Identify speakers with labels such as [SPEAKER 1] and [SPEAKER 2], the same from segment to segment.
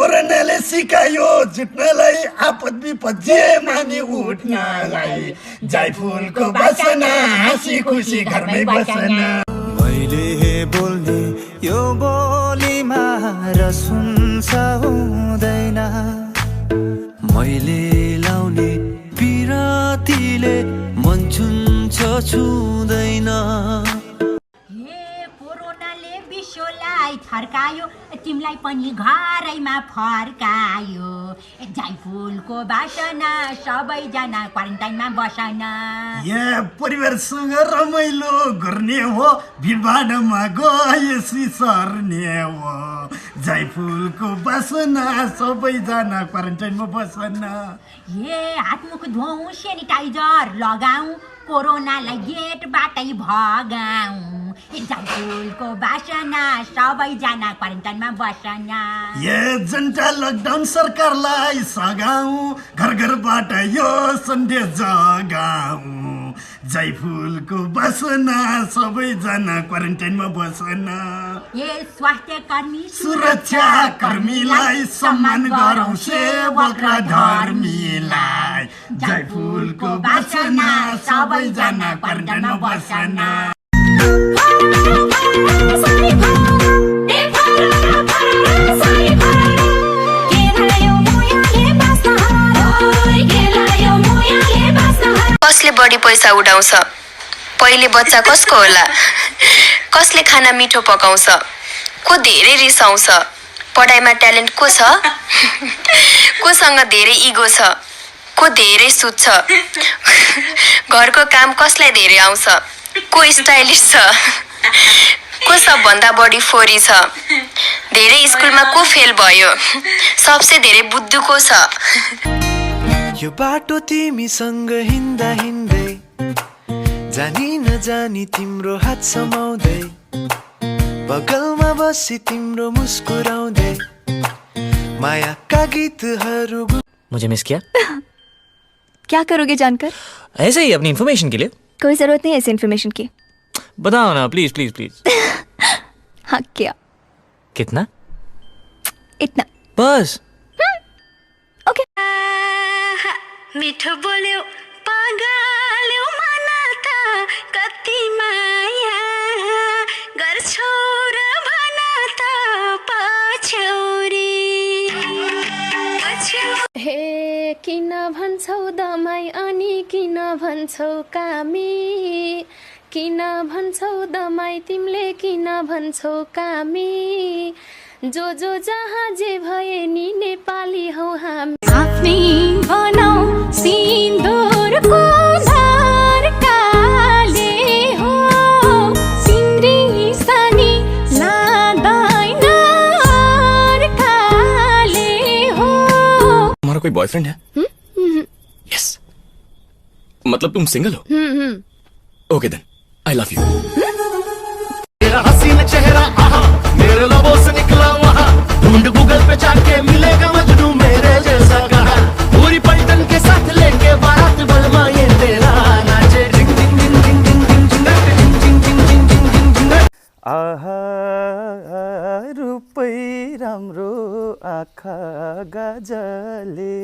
[SPEAKER 1] कोरोनाले सिकायो जुट्नलाई आपद विपद जे माने उठ्नलाई जाइफुलको बासना हाँसी खुसी घरमै बस्न
[SPEAKER 2] मैले बोल्ने यो बोलीमा रस हुन्छ हुँदैन मैले लाउने पिरातीले मन छुन्छ छुँदैन
[SPEAKER 3] कोरोनाले विश्वलाई थर्कायो तिमीलाई पनि घरैमा फर्कायो जाइफुलको बासना सबैजना क्वारेन्टाइनमा बसन
[SPEAKER 1] परिवारसँग रमाइलो गर्ने हो भिडभाडमा गएपछि सर्ने हो जाइफुलको बासना सबैजना क्वारेन्टाइनमा बसन
[SPEAKER 3] हातमुख धोऊ सेनिटाइजर लगाऊ कोरोनालाई गेटबाटै भगाऊ जाइफुलको बासना सबैजना क्वारेन्टाइनमा बसन
[SPEAKER 1] जनता लकडाउन सरकारलाई सघाऊ घर घरबाट यो सन्देश जगाऊ जाइफुलको बासना सबैजना क्वारेन्टाइनमा बसन
[SPEAKER 3] स्वास्थ्य कर्मी
[SPEAKER 1] सुरक्षा कर्मीलाई सम्मान गरौँ सेवक र धर्मीलाई जाइफुलको बासना सबैजना क्वारेन्टाइनमा बसन
[SPEAKER 4] कसले बढी पैसा उडाउँछ पहिले बच्चा कसको होला कसले खाना मिठो पकाउँछ को धेरै रिसाउँछ पढाइमा ट्यालेन्ट को छ कोसँग धेरै इगो छ को धेरै सुत्छ घरको काम कसलाई धेरै आउँछ को स्टाइलिश छ को सबभन्दा बढी फोरी छ धेरै स्कुलमा को फेल भयो सबसे धेरै बुद्धु को छ
[SPEAKER 2] यो बाटो तिमीसँग हिँड्दा हिँड्दै जानी नजानी तिम्रो हात समाउँदै बगलमा बसी तिम्रो मुस्कुराउँदै मायाका गीतहरू
[SPEAKER 5] मुझे मिस किया
[SPEAKER 6] क्या करोगे जानकर?
[SPEAKER 5] ऐसे ही अपनी इन्फॉर्मेशन के लिए।
[SPEAKER 6] कोई जरूरत नहीं ऐसी इन्फॉर्मेशन की।
[SPEAKER 5] बताओ ना प्लीज प्लीज प्लीज।
[SPEAKER 6] हाँ क्या?
[SPEAKER 5] कितना?
[SPEAKER 6] इतना
[SPEAKER 5] बस।
[SPEAKER 6] ओके।
[SPEAKER 4] मिठो बोल्यो पागल्यो मनाता कति माया गर्छौ र भनाता पछौरी
[SPEAKER 7] हे किन भन्छौ दमाई अनि किन भन्छौ कामी किन भन्छौ दमाई तिमीले किन भन्छौ कामी जो जहाँ जे भए नि नेपाली हौ हामी आफ्नै बनाऊ सिन्दुरको धार काले हो सिन्द्री सानी लादैन काले हो।
[SPEAKER 8] तुम्हारा कोई बॉयफ्रेंड है? यस मतलब तुम सिंगल हो? Okay then I love you.
[SPEAKER 1] तेरा हसीन चेहरा आहा मेरे लबों से निकला वहाँ ढूंढ गूगल पे जाके मिलेगा मजनू मेरे जैसा कहा पूरी पलटन के साथ लेके बारात बलमा ये तेरा नाचे डिंग डिंग डिंग डिंग डिंग डिंग डिंग डिंग डिंग डिंग डिंग
[SPEAKER 2] आहा रूपै राम्रो आँखा गाजले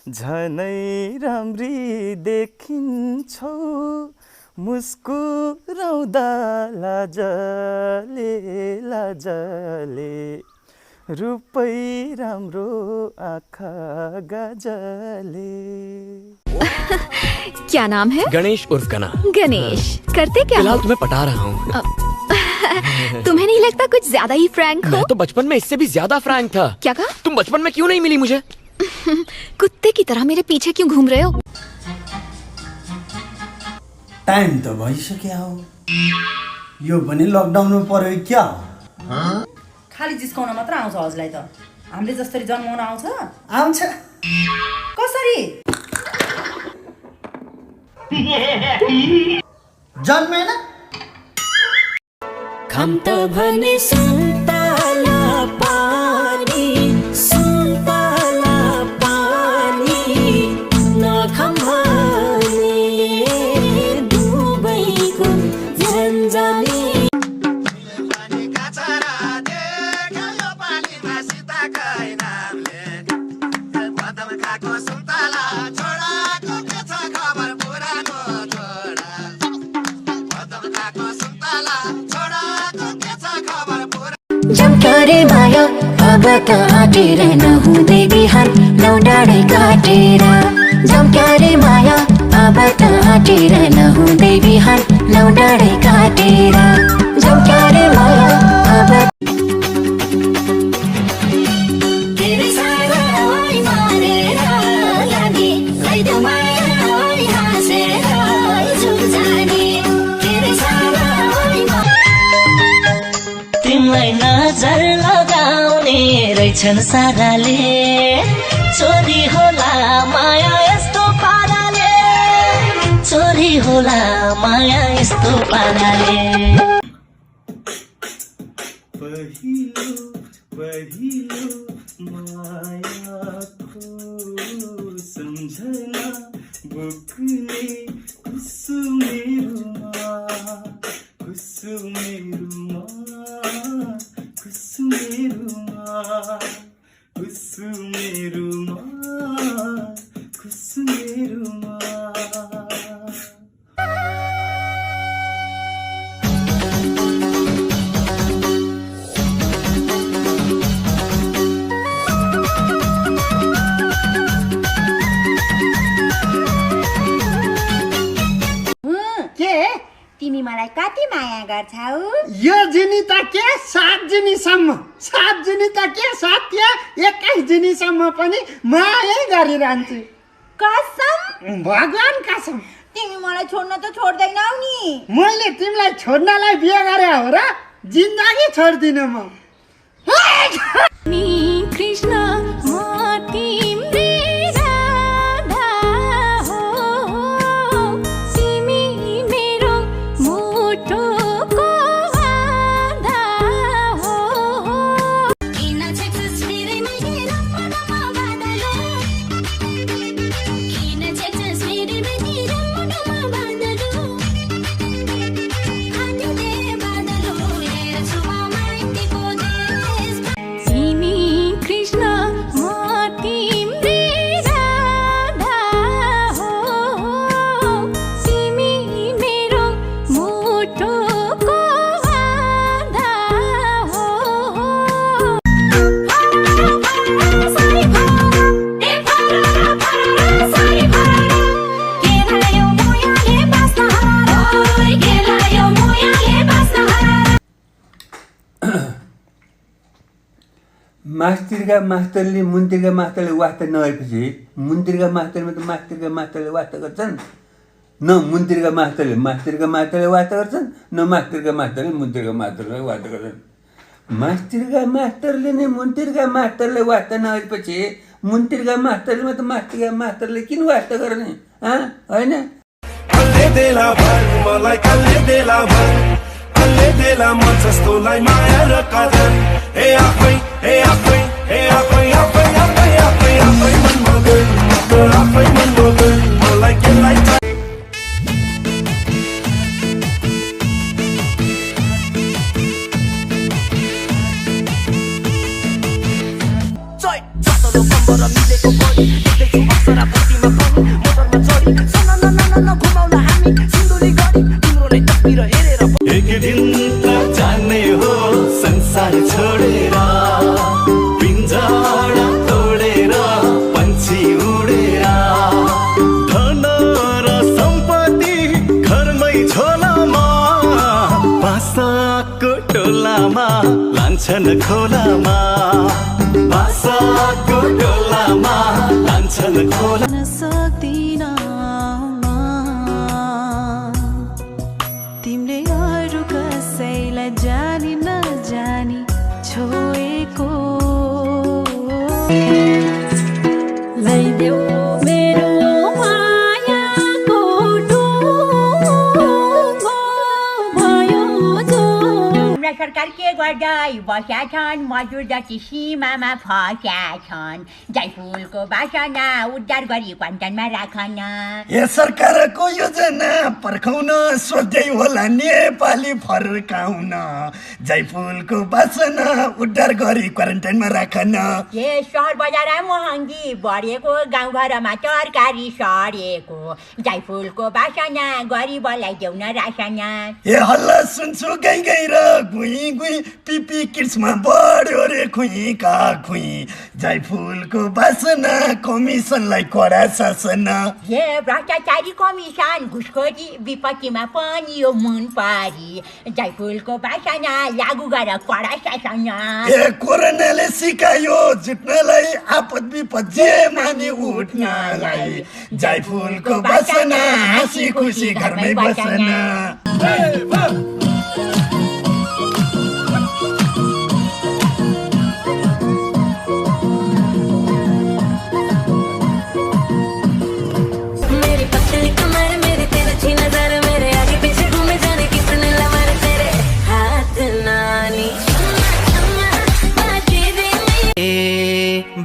[SPEAKER 2] झनै राम्री देखिन्छौ मुस्कुराउँदा लाजले लाजले रूपै राम्रो आँखा गाजले।
[SPEAKER 6] क्या नाम है?
[SPEAKER 8] गणेश उर्फ गना।
[SPEAKER 6] गणेश करते क्या?
[SPEAKER 8] फिलहाल तुम्हें पटा रहा हूँ।
[SPEAKER 6] तुम्हें नहीं लगता कुछ ज्यादा ही फ्रैंक हो?
[SPEAKER 8] मैं तो बचपन में इससे भी ज्यादा फ्रैंक था।
[SPEAKER 6] क्या कहा?
[SPEAKER 8] तुम बचपन में क्यों नहीं मिली मुझे?
[SPEAKER 6] कुत्ते की तरह मेरे पीछे क्यों घूम रहे हो?
[SPEAKER 9] टाइम त भइसक्यो हो यो पनि लकडाउनमा पर्यो क्या?
[SPEAKER 10] खाली जिस्काउन मात्र आउँछ हजुरलाई त हामीले जसरी जन्माउन आउँछ
[SPEAKER 9] आउँछ
[SPEAKER 10] कसरी
[SPEAKER 9] जन्मेन
[SPEAKER 2] खाम त भने सुन्तला पानी सुन्तला पानी नखाम भने दुबईको झन्झनी
[SPEAKER 1] कै नामले बदम खाको सुन्तला छोडाको के छ खबर पुरानो छोडा बदम खाको सुन्तला छोडाको के छ खबर पुरानो
[SPEAKER 2] जम्क्यारे माया अब त आँटेर नहुँदै बिहान लौडाडै काटेर जम्क्यारे माया अब त आँटेर नहुँदै बिहान लौडाडै काटेर जम्क्यारे माया अब तेरे सारा मारेर लाने लैदो माया हाँसेर झुक जाने तेरे सारा
[SPEAKER 11] तिमलाई नजर लगाउने रहेछन् साराले चोरी होला माया यस्तो पाराले चोरी होला माया यस्तो पाराले
[SPEAKER 9] पहिलो पहिलो मायाको सम्झना बोक्ने कुसुमेरुमा कुसुमेरुमा कुसुमेरुमा कुसुमेरुमा कुसुमेरुमा
[SPEAKER 3] तिमी मलाई कति माया गर्छौ
[SPEAKER 9] यो जिनिता के 7 जिनिसम्म 7 जिनिता के 7 या 21 जिनिसम्म पनि मायै गरिरहन्छु
[SPEAKER 3] कसम
[SPEAKER 9] भगवान कसम
[SPEAKER 3] तिमी मलाई छोड्न त छोड्दैनौ नि
[SPEAKER 9] मैले तिमीलाई छोड्नलाई बिहे गरे हो र जिन्दगी छोड्दिन म
[SPEAKER 7] कृष्ण म तिम्रै राधा हो तिमी मेरो मुटुको आधा हो
[SPEAKER 2] किन छेक्छस् मेरैमा हिरमा बादलो किन छेक्छस् मेरैमा हिरमा बादलो आँटीले बादलो हेर्छु म माइतीको देश
[SPEAKER 7] तिमी कृष्ण म तिम्रै राधा हो तिमी मेरो मुटुको आधा हो
[SPEAKER 9] मास्तिरका मास्टरले मुन्तिरका मास्टरले वास्ता नभएपछि मुन्तिरका मास्टरमा त मास्तिरका मास्टरले वास्ता गर्छन् न मुन्तिरका मास्टरले वास्ता गर्छन् न मास्तिरका मास्टरले मुन्तिरका मास्टरलाई वास्ता गर्छन् मास्तिरका मास्टरले नै मुन्तिरका मास्टरले वास्ता नभएपछि मुन्तिरका मास्टरले त मास्तिरका मास्टरले किन वास्ता गर्ने होइन
[SPEAKER 1] कल्ले देला भर मलाई कल्ले देला भर कल्ले देला म जस्तोलाई माया र कदर ए आफै आफै आफै आफै आफै आफै आफै मन मगन आफै मन मगन मलाई केलाई एक दिन त जाने हो संसार छोडेर पिंजरा तोडेर पंछी उडेर धन र सम्पत्ति घरमै झोलामा बासाको टोलामा लान्छन् खोलामा बासाको टोलामा लान्छन् खोला
[SPEAKER 7] सक्दिन तिमीले अरू कसैलाई जानी नजानी छोएको लैदेऊ मेरो मायाको डुङ्गो भयो जो
[SPEAKER 3] सरकार के गर्दै बस्या छन् मजदुर जति सीमामा फस्या छन् जाइफुलको बासना उद्धार गरी क्वान्टनमा राखन
[SPEAKER 1] ये सरकारको योजना पर्खाउन सोध्दै होला नेपाली फर्काउन जाइफुलको बासना उद्धार गरी क्वारेन्टाइनमा राखन
[SPEAKER 3] के सहर बजार महँगी बढेको गाउँघरमा तरकारी सरेको जाइफुलको बासना गरिबलाई देउन रासन
[SPEAKER 1] ए हल्ला सुन्छु गाई गाई र गुई गुई पिपी किड्समा बढ्यो रे खुई का खुई जाइफुलको बासना कमिसनलाई कडा शासन
[SPEAKER 3] ये भ्रष्टाचारी कमिसन घुसखोरी विपत्तिमा पनि यो मुन पारी जाइफुलको बासना लागू गर कडा शासन
[SPEAKER 1] ए कोरोनाले सिकायो जुट्नलाई आपद विपद जे माने उठ्नलाई जाइफुलको बासना हाँसी खुसी घरमै बसन
[SPEAKER 7] मेरी पतली कमर मेरी तिरछी नजर मेरे आगे पीछे घूमे जाने कितने लवर तेरे हाथ नानी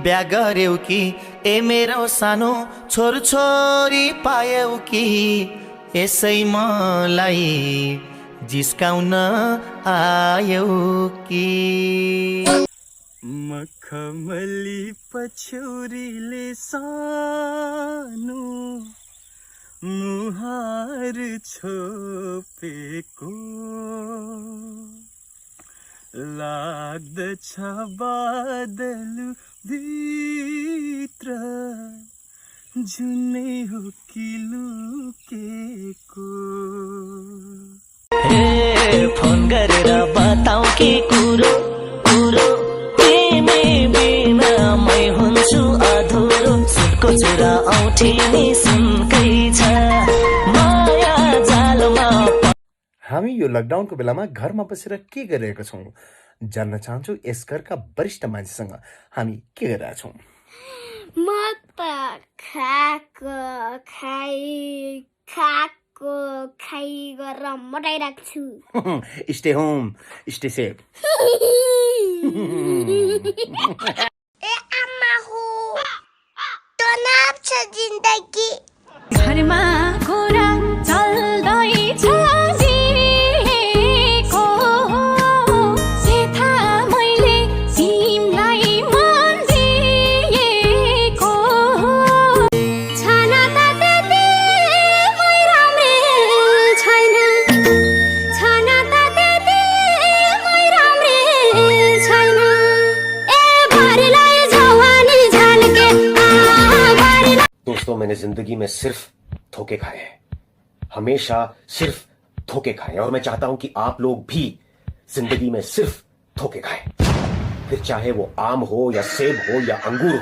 [SPEAKER 12] बिहा गर्यौ कि ए मेरो सानो छोरी पायौ कि यसै मलाई जिस्काउन आयौ कि मखमली पछौरीले सानो मुहार छोपेको लाग्दछ बादल भित्र जुनै हो कि लुकेको फोन गरेर बताऊ के कुरो कुरो तिमी बिना मै हुन्छु अधुरो सुनको चुरा औठी नि सुनकै छ माया जालमा
[SPEAKER 13] हामी यो लकडाउनको बेलामा घरमा बसेर के गरिरहेका छौँ जान्न चाहन्छु यस घरका वरिष्ठ मान्छेसँग हामी के गरिरहेका छौँ
[SPEAKER 2] म त खाएको खाइ गरेर मोटाइरहेको छु
[SPEAKER 13] स्टे होम स्टे सेफ
[SPEAKER 2] ए आमा हो तनाव छ जिन्दगी
[SPEAKER 7] घरमा कुरा चल्दैछ दिएको सेथा मैले तिमीलाई मन दिएको
[SPEAKER 2] छाना त त्यति मैरामे छैन छाना त त्यति मैरामे छैन ए भरिलाई जवानी झल्के
[SPEAKER 14] दोस्तों मैंने जिंदगी में सिर्फ धोखे खाए हैं हमेशा सिर्फ धोखे खाए और मैं चाहता हूं कि आप लोग भी जिंदगी में सिर्फ धोखे खाएं फिर चाहे वो आम हो या सेब हो या अंगूर हो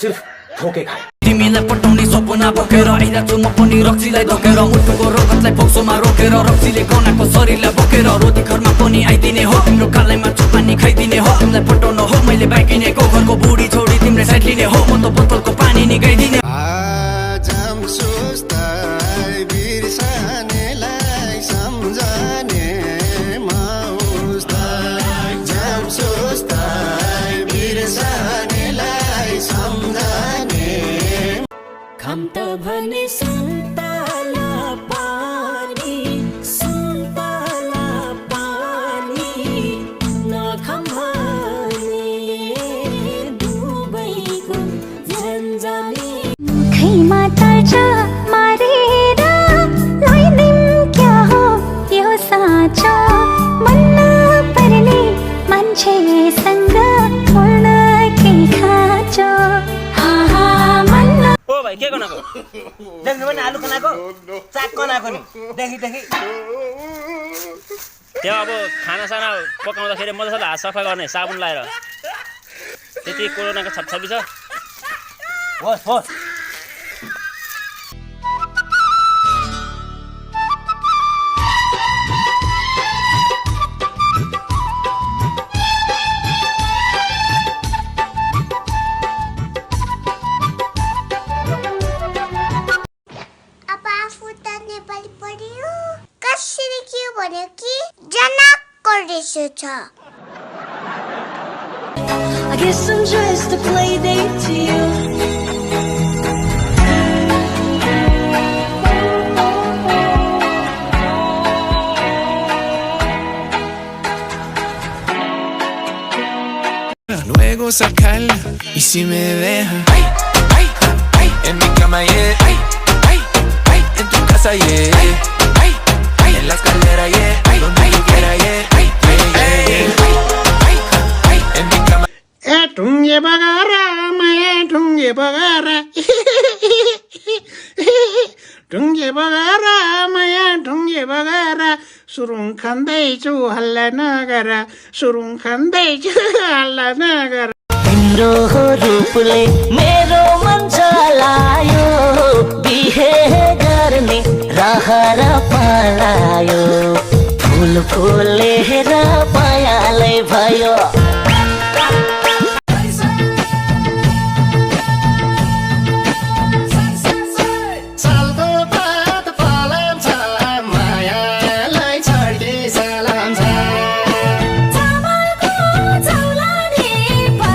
[SPEAKER 14] सिर्फ धोखे खाएं
[SPEAKER 15] तिमीलाई पटाउने सपना बोकेर आइरहेको छु म पनि रक्सीलाई धोकेर मुटुको रगतलाई फोक्सोमा रोकेर रक्सीले गनाको शरीरलाई बोकेर रोटी घरमा पनि आइदिने हो तिम्रो कालैमा चुपानी खाइदिने हो तिमीलाई पटाउन हो मैले बाइक किनेको घरको बुढी छोडी तिमीले साइड लिने हो म त बोतलको पानी निकाइदिने
[SPEAKER 7] हम त भने सुन्तला पानी नखम्हाने दुबईको झन्झनी
[SPEAKER 2] मुखैमा तर्छ मारेर लैदिम क्या हो यो साँचो मन नपर्ने मान्छेसँग छोड्न के खाँचो
[SPEAKER 16] ओ भाइ के बनाको देख्नु पनि आलु बनाको चाक बनाको नि देखि
[SPEAKER 17] त्यो अब खानासाना पकाउँदाखेरि मजाले हात सफा गर्ने साबुन लाएर त्यति कोरोनाको छपछपी छ
[SPEAKER 16] होस्
[SPEAKER 2] छ
[SPEAKER 7] I guess I'm just a play date to you.
[SPEAKER 18] Luego sacarla y si me deja en mi cama yeah, en tu casa yeah, en la escalera yeah, donde tú quieras yeah, en mi cama.
[SPEAKER 19] ढुङ्गे बगारा माया ढुङ्गे बगारा ढुङ्गे बगारा माया ढुङ्गे बगारा सुरुङ खाँदैछु हल्ला नगर सुरुङ खाँदैछु हल्ला नगर
[SPEAKER 11] तिम्रो रूपले मेरो मन चलायो बिहे गर्ने रहर पलायो फुल फुलेर मायालै भयो